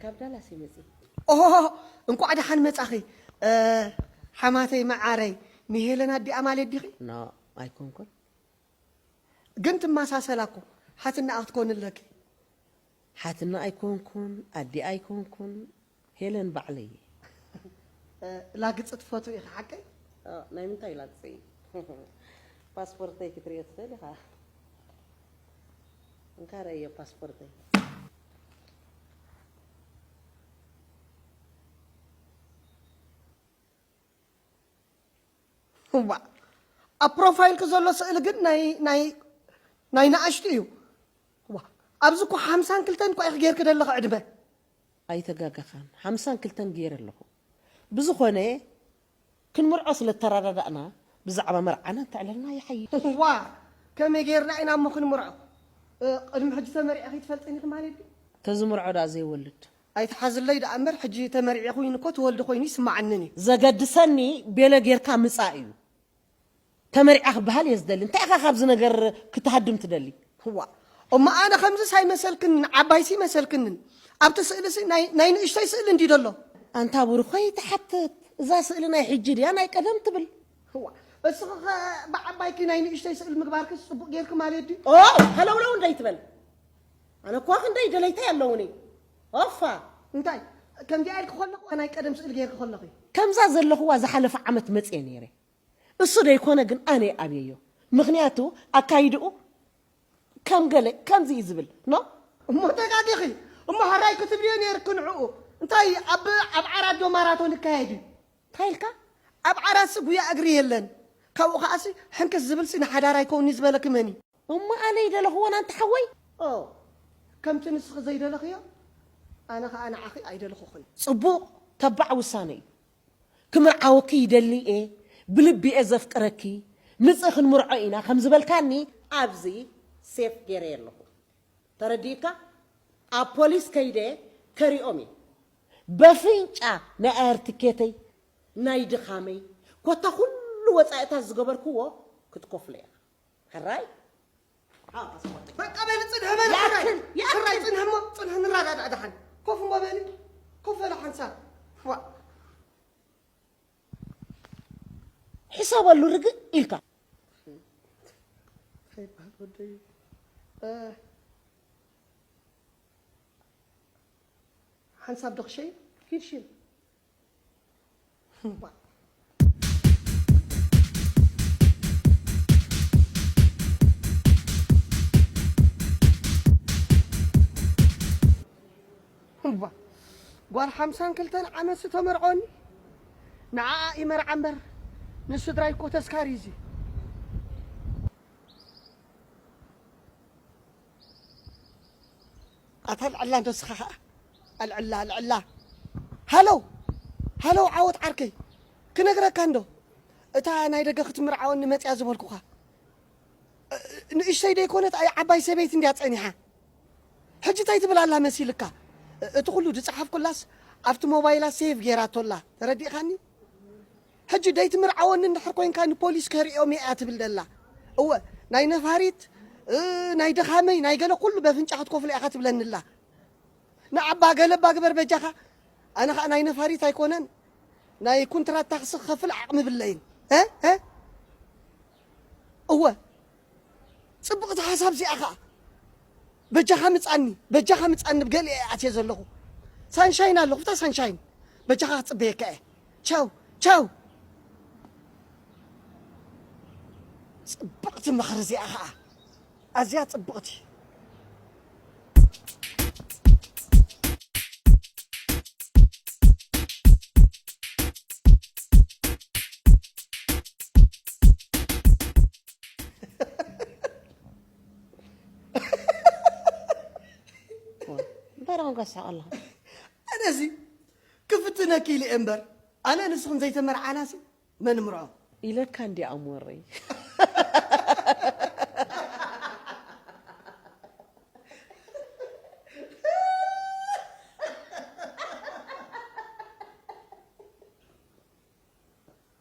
ካብ ዳላስ ይመጽእ። ኦሆ፣ እንቋዕ ደሓን መጻኺ። እ፣ ሓማተይ መዓረይ፣ ንሄለን ኣዲኣ ማለት ዲኺ? ኖ፣ ኣይኮንኩን። ግን ትመሳሰላ እኮ፣ ሓትናኣ ክትኮኒ ኣለኪ። ሓትና ኣይኮንኩን፣ ኣዲኣ ኣይኮንኩን፣ ሄለን ባዕለይ እየ። እ፣ ላግጺ ትፈትዊ ኢኺ ሓቀይ? እ፣ ናይ ምንታይ ላግጺ? ፓስፖርተይ ክትርእዮ ትኽእል ኢኻ። እንካ ረእዮ ፓስፖርተይ። እዋ፣ ኣብ ፕሮፋይልኪ ዘሎ ስእሊ ግን ናይ፣ ናይ፣ ናይ ንኣሽቱ እዩ። እዋ፣ ኣብዚ እኮ ሓምሳን ክልተን እኮ ኢኺ ጌርኪ ዘለኺ ዕድመ። ኣይተጋገኻን፣ ሓምሳን ክልተን ገይረ ኣለኹ። ብዝኾነ፣ ክንምርዖ ስለ እተረዳዳእና፣ ብዛዕባ መርዓና እንተዕለልና ይሓይሽ። እዋ፣ ከመይ ጌርና ኢና እሞ ክንምርዖ? እ፣ ቅድሚ ሕጂ ተመሪዕኺ ትፈልጥን ኢኺ ማለት ድዩ? ተዝምርዖ ደኣ ዘይወልድ። ኣይትሓዝለይ ደኣ እምበር፣ ሕጂ ተመሪዐ ኮይኑ እኮ ትወልዲ ኮይኑ ይስማዓንን እዩ። ዘገድሰኒ ቤለ ጌርካ ምጻእ እዩ። ተመሪዓ ክበሃል እየ ዝደሊ። እንታይ ኢኻ ካብዚ ነገር ክትሃድም ትደሊ? እዋ፣ እሞ ኣነ ከምዚስ ኣይመሰልክንን፣ ዓባይሲ ይመሰልክንን። ኣብቲ ስእሊሲ ናይ፣ ናይ ንእሽተይ ስእሊ እንድዩ ዘሎ። ኣንታ ብሩኸይ ትሓትት፣ እዛ ስእሊ ናይ ሕጂ ድያ ናይ ቀደም ትብል? እዋ፣ እስኺ ኸ ብዓባይኪ ናይ ንእሽተይ ስእሊ ምግባርክስ ጽቡቕ ጌርኪ ማለት ድዩ? ኦ፣ ሃለውለው እንደይትበል። ኣነ እኳ ክንደይ ደለይተይ ኣለውኒ። ኦፋ። እንታይ? ከምዚኣ ኢልኪ ከለኹ ናይ ቀደም ስእሊ ጌርኪ ከለኺ? ከምዛ ዘለኽዋ ዝሓለፈ ዓመት መጽየ ነይረ። እሱ ደይኮነ ግን ኣነ ኣብየዮ። ምኽንያቱ ኣካይድኡ ከም ገለ ከምዚ እዩ ዝብል። ኖ? እሞ ተጋጊኺ። እሞ ሕራይ ክትብልዮ ነይርኪ ንዕኡ። እንታይ ኣብ፣ ኣብ ዓራት ዶ ማራቶን ይካየድ እዩ? እንታይ ኢልካ? ኣብ ዓራትሲ ጉያ እግሪ የለን። ካብኡ ከኣሲ ሕንክስ ዝብልሲ ንሓዳር ኣይከውን'ዩ ዝበለኪ መን እዩ? እሞ ኣነ ይደለኽዎን ኣንቲ ሓወይ? ኦ፣ ከምቲ ንስኺ ዘይደለኽዮ፣ ኣነ ኸኣ ንዓኺ ኣይደለኹኽን። ጽቡቕ፣ ተባዕ ውሳነ እዩ። ክምርዓወኪ ይደሊ እየ፣ ብልቢ እየ ዘፍቅረኪ፣ ምጽእ ክንምርዖ ኢና ከም ዝበልካኒ ኣብዚ ሴፍ ገይረየ ኣለኹ። ተረዲእካ? ኣብ ፖሊስ ከይደ ከሪኦም እየ። በፍንጫ ናይ ኣየር ትኬተይ፣ ናይ ድኻመይ፣ ኮታ ኩሉ ወጻኢታት ዝገበርክዎ ክትከፍሎ ኢኻ። ሕራይ? በቃ በል፣ ጽንሕ በል፣ ሕራይ። ይኣክል፣ ይኣክል። ሕራይ፣ ጽንሕ እሞ፣ ጽንሕ ንረዳዳእ ደሓን። ኮፍ እሞ በሊ። ኮፍ በላ ሓንሳብ። ዋ። ሕሰበሉ ርግእ ኢልካ። እንታይ ይበሃል ወደይ? እ፣ ሓንሳብ ዶ ክሸይን? ኪድ ሽን። እባ፣ ጓል ሓምሳን ክልተን ዓመት ዝተመርዖኒ፣ ንዓኣ ይመርዓ እምበር፣ ንስድራይ እኮ ተስካሪ እዚ። ኣታ ኣልዕላ እንዶ እስኻ ኸኣ። ኣልዕላ፣ ኣልዕላ። ሃሎ፣ ሃሎ፣ ዓወት ዓርከይ። ክነግረካ እንዶ። እታ ናይ ደገ ክትምርዓወኒ መጽያ ዝበልኩኻ። እ-፣ ንእሽተይ ደይኮነት፣ ኣይ ዓባይ ሰበይቲ እንድያ ጸኒሓ። ሕጂ እንታይ ትብል ኣላ መሲልካ? እ-፣ እቲ ኩሉ ዝጸሓፍኩላስ ኣብቲ ሞባይላ ሴቭ ጌራቶ ኣላ። ተረዲእካኒ? ሕጂ ደይትምርዓወኒ እንድሕር ኮይንካ ንፖሊስ ከርእዮም እየ እያ ትብል ደላ። እወ፣ ናይ ነፋሪት፣ እ፣ ናይ ድኻመይ፣ ናይ ገለ ኩሉ በፍንጫ ክትከፍሎ ኢኻ ትብለኒ ኣላ። ንዓባ ገለባ ግበር በጃኻ። ኣነ ኸኣ ናይ ነፋሪት ኣይኮነን፣ ናይ ኩንትራት ታክሲ ክኸፍል ዓቕሚ ብለይን። እ? እ? እወ። ጽብቕቲ ሓሳብ እዚኣ ኸኣ። በጃኻ ምጻኒ፣ በጃኻ ምጻኒ፣ ብገሊኤ እየ ኣትየ ዘለኹ። ሳንሻይን ኣለኹ፣ ፍታ ሳንሻይን። በጃኻ ክጽበየካ እየ። ቻው፣ ቻው። ጽብቕቲ ምኽሪ እዚኣ ኸኣ። ኣዝያ ጽብቕቲ። እንታይ ደኣ ኮንካ ትስሕቕ ኣለኻ? ኣነሲ ክፍትነኪ ኢለ እየ እምበር፣ ኣነ ንስኽን ዘይተመርዓናሲ መን ምርዖ? ኢለካ እንዲ ኣሞረይ።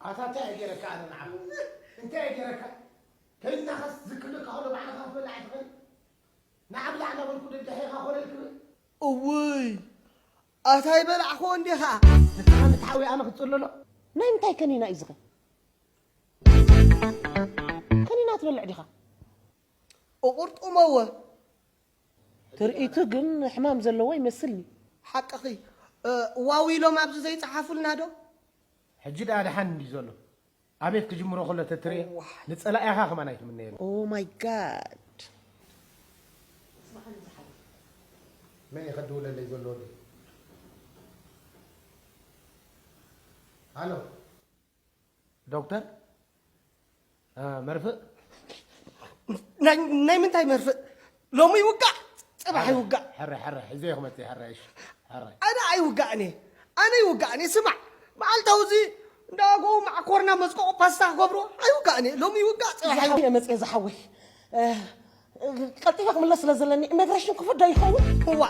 ኣታ እንታይ እየ ገይረካ ኣነ ንዓኻ? እንታይ እየ ገይረካ? ከይድናኸስ ዝክልካ ከሎ ባዕልኻ ክትበልዕ ኣይትኽእል? ንዓ ብላዕ እናበልኩ ደድሕሬኻ ኮለል ክብል? እውይ፣ ኣታይ በላዕኹ እንዲኻ? ንስኻ ንትሓዊ ኣነ ክትጽሎ ኣሎ? ናይ ምንታይ ከኒና እዩ ዝኸ? ከኒና ትበልዕ ዲኻ? እቑርጥሞዎ። ትርኢቱ ግን ሕማም ዘለዎ ይመስልኒ። ሓቅኺ። እ፣ ዋው ኢሎም ኣብዚ ዘይጸሓፉልና ዶ? ሕጂ ደኣ ደሓን እንድዩ ዘሎ። ኣቤት ክጅምሮ ከሎ ተትርዮ፣ እዋይ። ንጸላኢኻ ከማን ኣይትምነየሉ። Oh my God። መን እዩ ከድውለለይ ዘሎ ወዲ? ሃሎ። ዶክተር? እ፣ መርፍእ? ናይ፣ ናይ ምንታይ መርፍእ? ሎሚ ይውጋእ፣ ጽባሕ ይውጋእ። ሕረ፣ ሕረ፣ ሕረ፣ ሒዘዮ ክመጽእ፣ ሕረ፣ እሺ፣ ሕረ። ኣነ ኣይውጋእን እየ፣ ኣነ ይውጋእን እየ። ስማዕ፣ መዓልታዊ እዚ እንዳጎ ማዕኮርና መዝቆቆ ፓስታ ክገብሮ ኣይውጋእን እየ። ሎሚ ይውጋእ፣ ጽባሕ ይውጋእ። እየ መጽየ ዝሓወይ። እ፣ ቀልጢፈ ክምለስ ስለ ዘለኒ ኢሚግሬሽን ክፉት ዶ ይኸውን? እዋ፣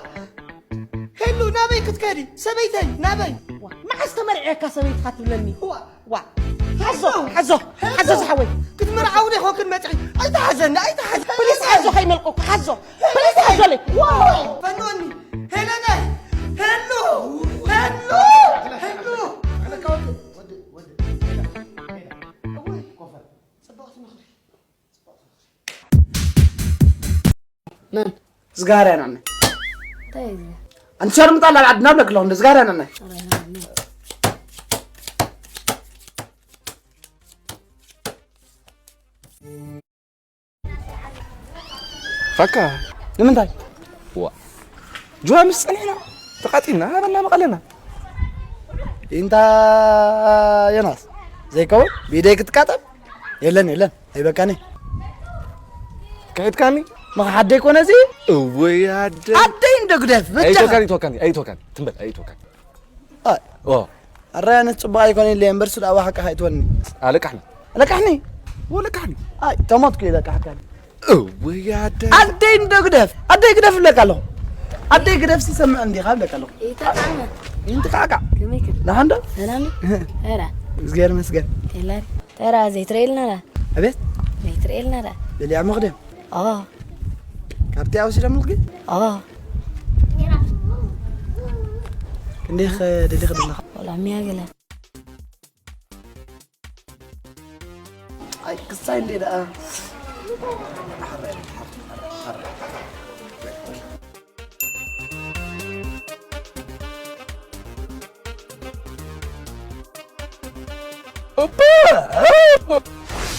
ሄሉ፣ ናበይ ክትከዲ? ሰበይተይ፣ ናበይ? ዋ፣ መዓስ ተመርዕየካ ሰበይትኻ ትብለኒ? እዋ። ዋ። ሓዞ፣ ሓዞ፣ ሓዞ ዝሓወይ። ክትምርዓው ዶ ይኾንክን መጽሒ? ኣይትሓዘኒ፣ ኣይትሓዘኒ። ፕሊስ ሓዞ ከይመልቀኩ፣ ሓዞ። ፕሊስ ሓዞለይ። ዋ። ፈንወኒ። ሄለነይ። ሄሉ። ሄሉ። ሄሉ። እወይ። ጽብቕቲ ምኽሪ። መን? ዝጋርያ ናነ። እንታይ እዩ እዚ? ኣንቲ ሸርሙጣ ናብ ዓድና ብለክ ኣለኹ፣ እንደ ዝጋርያ ናነ። ኧረ፣ ኧረ፣ ኧረ። ፋካ። ንምንታይ? ዋ። ጅዋ ምስ ጸኒሕና ተቃጢልና፣ ሃበና መቐለና። እንታ ዮናስ፣ ዘይከውን ብኢደይ ክትቃጠብ? የለን፣ የለን፣ ኣይበቃኒ። ክሒድካኒ? መኽሓደይ ኮነ እዚ? እወይ ኣደ። ኣደይ እንዶ ግደፍ፣ በጃኻ። ኣይትወካኒ፣ ኣይትወካኒ፣ ኣይትወካኒ። ትም በል፣ ኣይትወካኒ። ኣይ። ኦ። ኣረ፣ ኣነስ ጽቡቕ ኣይኮነን ኢለ እምበር፣ እሱ ደኣ ዋሓ ካኻ ኣይትወኒ። ኣለቃሕኒ። ኣለቃሕኒ? ወለቃሕኒ። ኣይ፣ ተሞትኩ ኢለ ለቃሕካኒ። እወይ ኣደ። ኣደይ እንዶ ግደፍ፣ ኣደይ ግደፍ እብለካ ኣለኹ። ኣደይ ግደፍ ሲ ሰምዕ እንዲኻ እብለካ ኣለኹ። ይጠቃመ። ይንጥቃቃ። ከመይ ከ? ደሓን ዶ? ሰላም። ኧረ። እግዚኣብሔር ይመስገን። ቴላሪ። ተራ ዘይትርእየልና ዳ? ኣቤት? ዘይትርእየልና ዳ? ደሊያ መኽደም? ኣዋ። ካብቲ ኣውሲዶምልኪ? ኣዋ። ክንደይ ኸ ደሊኺ ዘለኻ? ወላ ሚያ ገለ። ኣይ፣ ክሳይ እንዴ ደኣ።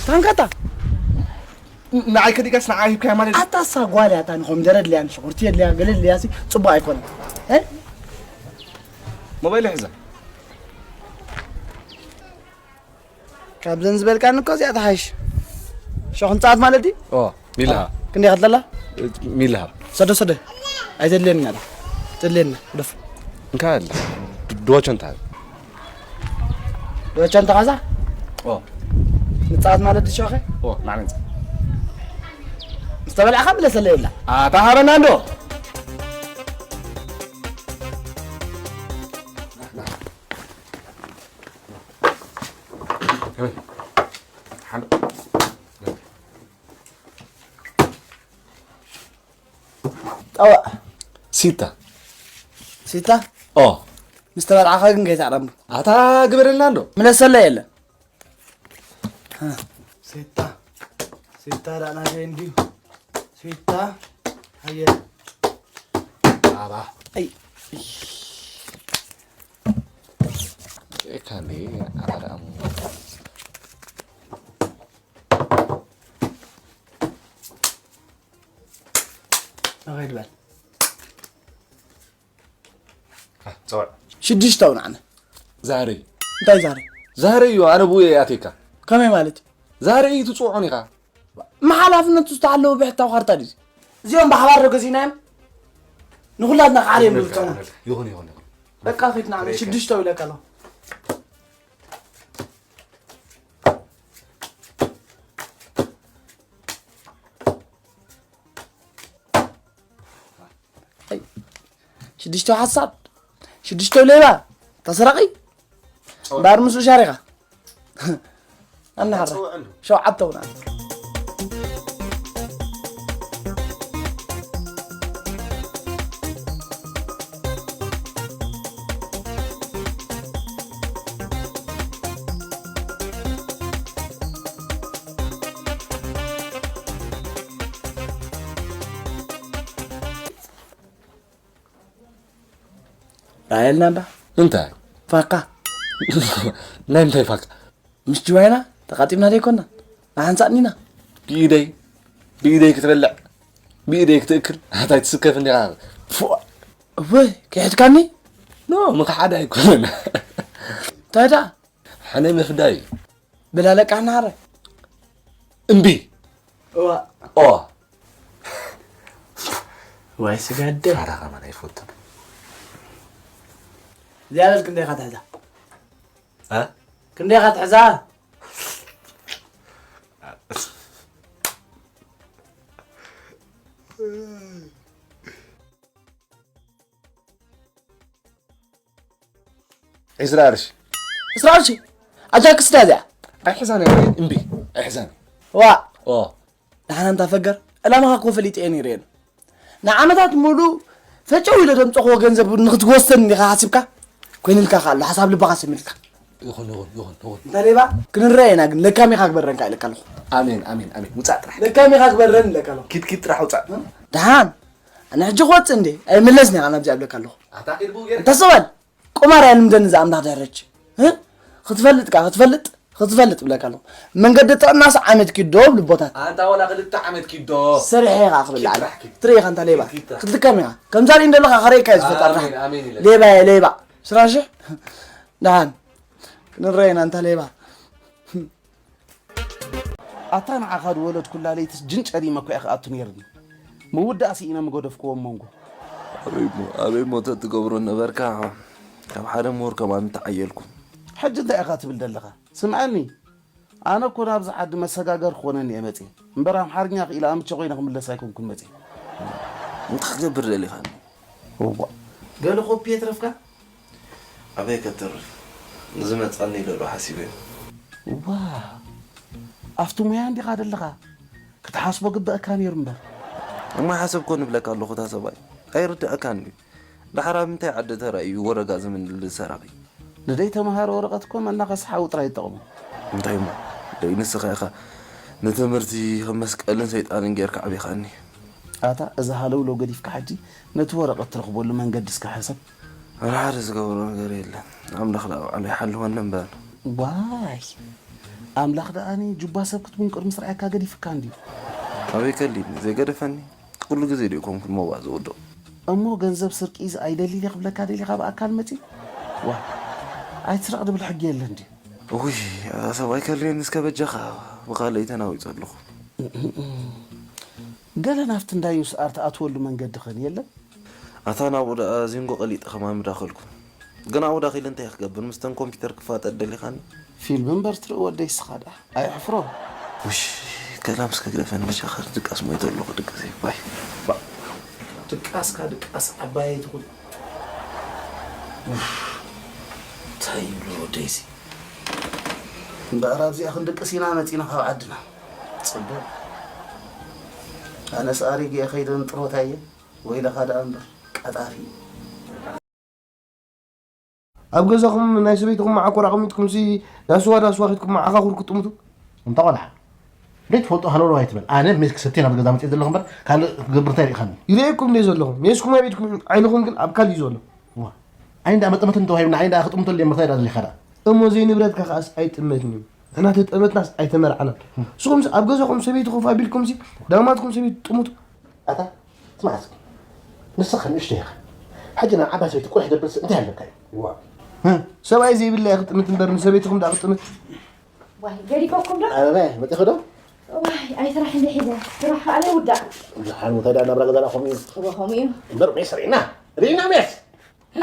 ታንካታ። ንዓይ ከዲጋስ ንዓይ ሂብካያ ማለት እዩ። ኣታ እሳ ጓል እያ፣ እታ ንኮሚደረ ድልያ፣ ንሽጉርቲ የድልያ፣ ገለ ድልያ ሲ ጽቡቕ ኣይኮነን። እ? ሞባይል ሕዛ። ካብዘን ዝበልካኒ እኮ እዚኣ ትሓይሽ። ሸኹን ጸዓት ማለት ድዩ? ኦ፣ ሚልሃ። ክንደይ ከትለላ? ሚልሃ። ሰዶ፣ ሰዶ። ኣይተድልየኒ ኣላ። ተድልየኒ፣ ግደፍ። እንካ ኣላ። ድ-፣ ድወቸ እንታ። ድወቸ እንታ ካዛ? ኦ። ንጸዓት ማለት ድዩ ሸኸ? ኦ፣ ናዕነ ንጸዓት። ምስ ተበላዕካ ምለሰለይ የብላ። ኣታ ሃበና እንዶ። ጠዋእ። ሲታ። ሲታ? ኦ። ምስ ተበልዓኻ ግን ከይተዕረሙ። ኣታ ግበረልና እንዶ። ምለሰለ የለ። ሃ። ሲታ። ሲታ ደኣ ናተይ እንድዩ። ሲታ። ሃየ። ባባ። ኣይ። ኤካኒ ኣራዳሙ። ኣኸይድ በል። አ፣ ጸዋዕ። ሽዱሽተ ኣውናዕና። ዛህረይ። እንታይ ዛህረይ? ዛህረይ እዩ፣ ኣነ ብኡ እየ ኣትየካ። ከመይ ማለት? ዛህረይ እዩ ትጽውዖን ኢኻ። መሓላፍነቱ ዝተሃለወ ብሕታዊ ካርታ ድዩ? እዚኦም ብሓባር ዶ ገዚእናዮም? ንኹላትና ከዓ እዮም ይኹን፣ ዝብልካና። ይኹን፣ ይኹን፣ ይኹን። በቃ ኺድና፣ ኣነ ሬካ። ሽዱሽተ ኢለካ ኣለኹ። ኣይ፣ ሽዱሽተ ሓሳድ፣ ሽዱሽተ ሌባ፣ ተሰራቒ። ጸወታ። እምበኣር ምስኡ ሻሪኻ። ኣናሓራ። ጸውዐሉ። ሸውዓተ እውን ኣንተ። ራየልና እባ። እንታይ? ፋካ። ናይ ምንታይ ፋካ? ምስ ጅዋይና ተቓጢብና ደይኮና? ንሓንሳእ ኒና። ብኢደይ ብኢደይ ክትበልዕ ብኢደይ ክትእክል ኣታይ ትስከፍ እንዲኻ። ፎእ። እወይ፣ ክሕድካኒ? ኖ፣ ምኽሓድ ኣይኮነን። እንታይ ደኣ? ሕነ ምፍዳይ። ብላለቃ ናረ። እምቢ። እዋ። ኦ። ዋይ ስጋደ። ፋራ ከማን ኣይፈቱን። እዚኣ በል ክንደይ ኢኻ ትሕዛ? እ? ክንደይ ኢኻ ትሕዛ? ዒስራ ቅርሺ። እስራ ቅርሺ። ኣጃክስ ድያ እዚኣ? ኣይሕዛን እያ ወይ እምቢ። ኣይሕዛን። ዋ። ኦ። ንሓና እንታ ፈገር ዕላማኻ እኮ ፈሊጠ እየ ነይረ። ንዓመታት ሙሉ ፈጨው ኢለ ደምፀኽዎ ገንዘብ ንክትወስደኒ ኢኻ ሓሲብካ? ኮይንልካ ከ ኣሎ ሓሳብ ልብኻ ሰሚልካ። ይኹን ይኹን ይኹን ይኹን። እንታ ሌባ ክንረአ ኢና ግን ለካሚኻ ክበረንካ ኢለካ ኣለኹ። ኣሜን ኣሜን ኣሜን። ውፃእ ጥራሕ። ለካሚኻ ክበረን ኢለካ ኣለኹ። ኪድ ኪድ ጥራሕ ውፃእ። ደሓን ኣነ ሕጂ ክወፅእ እንዴ ኣይምለስን ኢኻ ናብዚኣ ብለካ ኣለኹ። ኣታ ኪድ ብኡ ገይርካ። እንታ ሰበል ቁማር እያ ልምደኒ እዛ ኣምላኽ ድሕረች። እ? ክትፈልጥ ካ ክትፈልጥ ክትፈልጥ ብለካ ኣለኹ። መንገዲ ጥዕናስ ዓመት ኪድ ዶ ብልቦታት። ኣንታ ወላ ክልተ ዓመት ኪድ ዶ። ስርሐ ኢኻ ክብል ዓለ ኪድ ኪድ። ትርኢ ኢኻ እንታ ሌባ ኪድ ኪድ። ክትልከም ኢኻ ከምዛ ርኢ እንደለኻ ከረእካ እዩ ዝፈጠር ኣሜን ኣሜን ኢለ። ሌባ እየ ሌባ ስራሽሕ ደሓን ክንረአና እንታ ሌባ ኣታ ንዓኻ ዝወለድኩላ ለይትስ ጅን ጨሊመ እኮ እየ ክኣቱ ነይርኒ። ምውዳእ ስኢነ ምገደፍክዎ መንጎ። ኣበይ እሞ ኣበይ እሞ ተትገብሮ ነበርካ? ካብ ሓደ ምሁር ከማን ምተዓየልኩ። ሕጂ እንታይ ኢኻ ትብል ዘለኻ? ስምዓኒ፣ ኣነ እኮ ናብዚ ዓዲ መሰጋገር ክኾነኒ እየ መፅየ እምበር ኣምሓርኛ ክኢለ ኣምቸ ኮይነ ክምለስ ኣይኮንኩን መፅየ። እንታይ ክትገብር ደሊኻኒ? እዋ፣ ገለ ኮፒ የትረፍካ? ኣበይ ከተርፍ? ንዝመጻኒ ይለሎ ሓሲበ። ዋ፣ ኣብቲ ሙያ እንዲኻ ደለኻ ክትሓስቦ ግበአካ ነይሩ እምበር። እሞ ሓሰብኮ ንብለካ ኣለኹ እታ ሰብኣይ ኣይርድኣካን ድዩ? ዳሕራ ኣብ ምንታይ ዓዲ ተራእዩ ወረጋ ዝምልስ ሰራቒ? ንደይ ተምሃሮ ወረቐት እኮ መናኸሲ ሓዊ ጥራይ ይጠቕሙ። እንታይ እሞ ደይ ንስኻ ኢኻ ንትምህርቲ ከም መስቀልን ሰይጣንን ጌርካ ዓቢኻኒ። ኣታ እዚ ሃለውለው ገዲፍካ ሕጂ ነቲ ወረቐት ትረኽበሉ መንገዲ እስከ ሕሰብ። ኣነ ሓደ ዝገብሮ ነገር የለን። ኣምላኽ ደኣ ባዕሉ ይሓልወኒ እምበር። ዋይ ኣምላኽ ደኣኒ ጁባ ሰብ ክትቡን ቅድሚ ስርዓካ ገዲፍካ እንድዩ። ኣበይ ከሊኒ ዘይገደፈኒ? ኩሉ ግዜ ድዩ ኮንኩን ሞባእ ዝውድቕ? እሞ ገንዘብ ስርቂ እዚ ኣይደሊን እየ ክብለካ ደሊኻ ብኣካል መፂ ዋ ኣይትስረቕ ድብል ሕጊ የለን ድዩ? ውይ ኣዛ ሰብኣይ ከልየኒ እስከ በጃኻ ብኻልእ ተናዊፀ ኣለኹ። ገለ ናብቲ እንዳ ዩስኣር ትኣትወሉ መንገዲ ኸን የለን? ኣታ ናብኡ ደኣ ዚንጎ ቀሊጠ ከማን ምዳኸልኩ። ግን ኣብኡ ዳኺለ እንታይ ክገብር ምስተን ኮምፒተር ክፋጠጥ ደሊኻኒ? ፊልም እምበር ትርኢ ወደይ ስኻ ደኣ ኣየሕፍሮ። ውሽ ከላም እስከ ግደፈን በጃኻ ድቃስ ሞይተ ኣለኹ ድቃስ ይባይ። ድቃስካ ድቃስ ዓባየይ ትኹን። እንታይ ይብሉ ወደይሲ እምበኣር ኣብዚኣ ክንድቅስ ኢና መፂና ካብ ዓድና። ፅቡቕ ኣነስ ኣሪገ ከይደ ንጥሮታ እየ። ወይለኻ ደኣ እምበር ቀጣፊ። ኣብ ገዛኹም ናይ ሰበይትኹም መዓኮር ኣቐሚጥኩምሲ ዳስዋ ዳስዋ ኺድኩም መዓኻኹር ክትጥምቱ? እንታ ቖልዓ ደይ ትፈልጦ ሃለውለው ኣይትበል። ኣነ ሜስ ክሰቲ ናብ ገዛ መፅእ ዘለኹ እምበር ካልእ ክገብር እንታይ ርኢኻኒ? ይርእየኩም እንደ ዘለኹ ሜስኩም ኣብ ኢድኩም ዓይንኹም ግን ኣብ ካልእ እዩ ዘሎ። ዋ ኣይ እንዳ መጠመትን ተዋሂብና ኣይ እንዳ ክጥምተሉ እየ ምርታይ ዳ ዝሊኻ ዳ። እሞ ዘይንብረትካ ከኣስ ኣይጥመትን እዩ። ንሕና ተጠመትናስ ኣይተመርዓናን። ንስኹምሲ ኣብ ገዛኹም ሰበይቲ ኮፍ ኣቢልኩምሲ ዳማትኩም ሰበይቲ ትጥምቱ? ኣታ ስማዕ እስኪ ንስኻ ንእሽቶ ኢኻ ሕጂ ናብ ዓባይ ሰበይቲ ቁልሕ ደብርስ እንታይ ኣለካ እዩ ዋ ሰብኣይ ዘይብላ እየ ክጥምት እምበር ንሰበይትኹም ደኣ ክጥምት ዋይ ገዲፈኩም ዶ ኣበባየ መጢኺ ዶ ዋይ ኣይ ስራሕ እንደ ሒዘ ስራሕ ከኣ ዘይውዳእ ብዙሓን እንታይ ደኣ ናብራ ገዛና ከምኡ እዩ እወ ከምኡ እዩ እምበር ሜስ ርኢና ርኢና ሜስ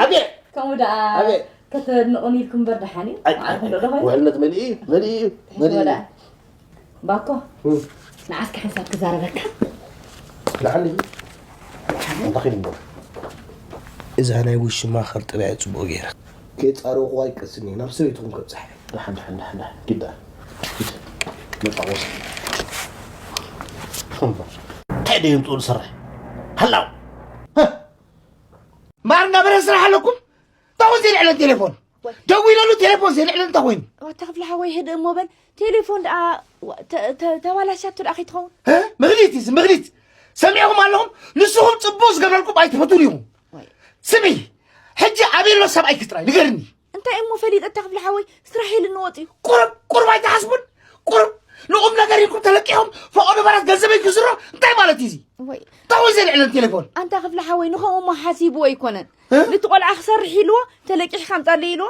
ኣቤ ከምኡ ደኣ ኣቤት። ከተድንቑን ኢልኩም እምበር ደሓን እዩ ኣይ፣ ዓርኹ ዶ ደኾይኑ ውሕልነት መሊኡ እዩ መሊኡ እዩ መሊኡ ወዳ እዩ ባኮ እም። ንዓስከ ሓንሳብ ክዛረበካ ለዓሊ እንታይ ኺድ እምበር እዛ ናይ ውሽማ ኸርጥበያ ጽቡቕ ገይረ ከየጻረኹ ኣይቀስን እየ ናብ ሰበይትኹም ከብጽሓ ደሓን ደሓን ደሓን ደሓን ኪድ ደኣ ኪድ መጣወስ እንታይ ደየምፅኡ ዝሰርሕ ሃላው ማር እናበለ ስራሕ ኣለኩም እንታይ ኮይኑ ዘይልዕለን ቴሌፎን ደዊለሉ ቴሌፎን ዘይልዕለን እንታይ ኮይኑ ዋታ ክፍሊ ሓወይ ህድእ እሞ በል ቴሌፎን ደኣ ተ- ተ- ተባላሻቱ ደኣ ከይትኸውን እ? ምክሊት እዩ ምክሊት ሰሚዕኹም ኣለኹም ንስኹም ፅቡቅ ዝገብረልኩም ኣይትፈቱን ኢኹም ስሚ ሕጂ ኣበይ ኣሎ ሰብኣይኪ ጥራይ ንገርኒ። እንታይ እሞ ፈሊጠ፣ ኣታ ክፍለ ሓወይ፣ ስራሕ ኢሉ ንወፅዩ። ቁሩብ ቁሩብ ኣይትሓስቡን? ቁሩብ ንቑም ነገር ኢልኩም ተለቂኹም ፈቐዶ ባራት ገንዘበይ ክዝሮ እንታይ ማለት እዩ እዚ? ወይ እንታይ ወይ ዘልዕለን ቴሌፎን? ኣንታ ክፍለ ሓወይ፣ ንኸምኡ እሞ ሓሲብዎ ኣይኮነን። እ? ነቲ ቆልዓ ክሰርሕ ኢልዎ፣ ተለቂሕካ ኣምፃለይ ኢልዎ፣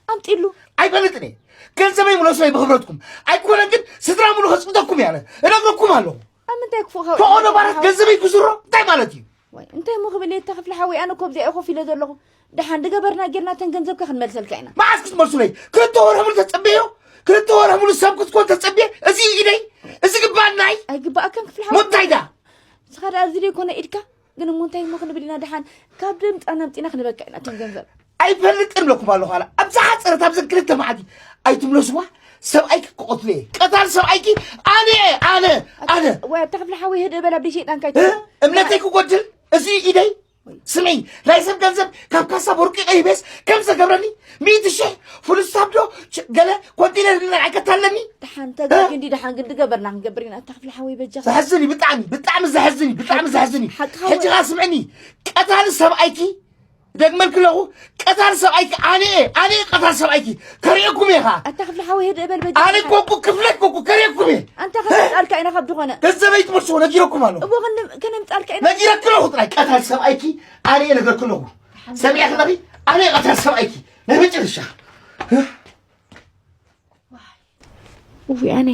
ኣምፂሉ። ኣይፈልጥን እየ። ገንዘበይ ምለሱለይ ብኽብረትኩም። ኣይኮነን ግን ስድራ ሙሉ ከፅንተኩም እየ ኣነ። እነግረኩም ኣለኹ። ኣብ ምንታይ ክፉእ ካብ ፈቐዶ ባራት ገንዘበይ ክዝሮ እንታይ ማለት እዩ? ወይ እንታይ እሞ ክብል እየ፣ ኣታ ክፍለ ሓወይ፣ ኣነ እኮ ኣብዚኣ እየ ኮፍ ኢለ ዘለኹ። ደሓን ዝገበርና ጌርና እተን ገንዘብካ ክንመልሰልካ ኢና። መዓስ ክትመልሱለይ? ክልተ ወርሒ ሙሉ ተጸብየዮ። ክልተ ወርሒ ሙሉ ሰብ ክትኮን ተጸብየ። እዚ ኢደይ፣ እዚ ግባናይ። ኣይግባኣካን ክፍለ ሓወይ። ሞታይ ዳ? ንስኻ ደኣ እዚ ደይኮነ ኢድካ? ግን እሞ እንታይ እሞ ክንብል ኢና ደሓን? ካብ ድምጻና ኣምጺና ክንበካ ኢና እተን ገንዘብ። ኣይፈልጥን እብለኩም ኣለኹ። ኣላ ኣብ ዝሓጸረት ኣብዘን ክልተ መዓልቲ ኣይትምለስዋ። ሰብኣይኪ ክቐትሎ እየ። ቀታል ሰብኣይኪ ኣነ እየ፣ ኣነ፣ ኣነ። ወይ ኣታ ክፍለ ሓወይ፣ ህድእ በል፣ ኣብ ደይ ሸይጣንካ እ? ኣይትኹን። እምነተይ ክጎድል እዚ ኢደይ ስምዒ፣ ናይ ሰብ ገንዘብ ካብ ካሳ ቦርቂቐ ሂበስ ከም ዘገብረኒ፣ ሚእቲ ሽሕ ፍሉስታብ ዶ ች- ገለ ኮንቴነር ዲነር ኣይከታለኒ። ደሓን ተጋጊ እንዲ ደሓን ግን ድገበርና ክንገብር ኢና። ኣታ ክፍለ ሓወይ በጃኻ። ዘሕዝን እዩ ብጣዕሚ፣ ብጣዕሚ ዘሕዝን እዩ፣ ብጣዕሚ ዘሕዝን እዩ። ሓቅኻ ሕጂ ወይ- ኸዓ ስምዕኒ፣ ቀታሊ ሰብኣይኪ፣ ደግመልኪ ኣለኹ፣ ቀታሊ ሰብኣይኪ ኣነ እየ፣ ኣነ እየ ቀታሊ ሰብኣይኪ። ከርእየኩም እየ ኸዓ። ኣታ ክፍለ ሓወይ፣ ህድእ በል በጃኻ። ኣነ ኮኩ ክፍለት ኮኩ ከርእየኩም እየ። ኣንታ ከነምጻልካ ኢና ካብ ዝኾነ። ገንዘበይ ትመልስዎ ነጊረኩም ኣለኹ። እዎ ከነ- ከነምጻልካ ኢና። ነጊረኪ ኣለኹ ጥራይ ቀታሊ ሰብኣይኪ ኣነ እየ ነገርኪ ኣለኹ። ሰሚዐ ክለኺ ኣነ እየ ቀታሊ ሰብኣይኪ ናይ መጨረሻ። ውይ ኣነ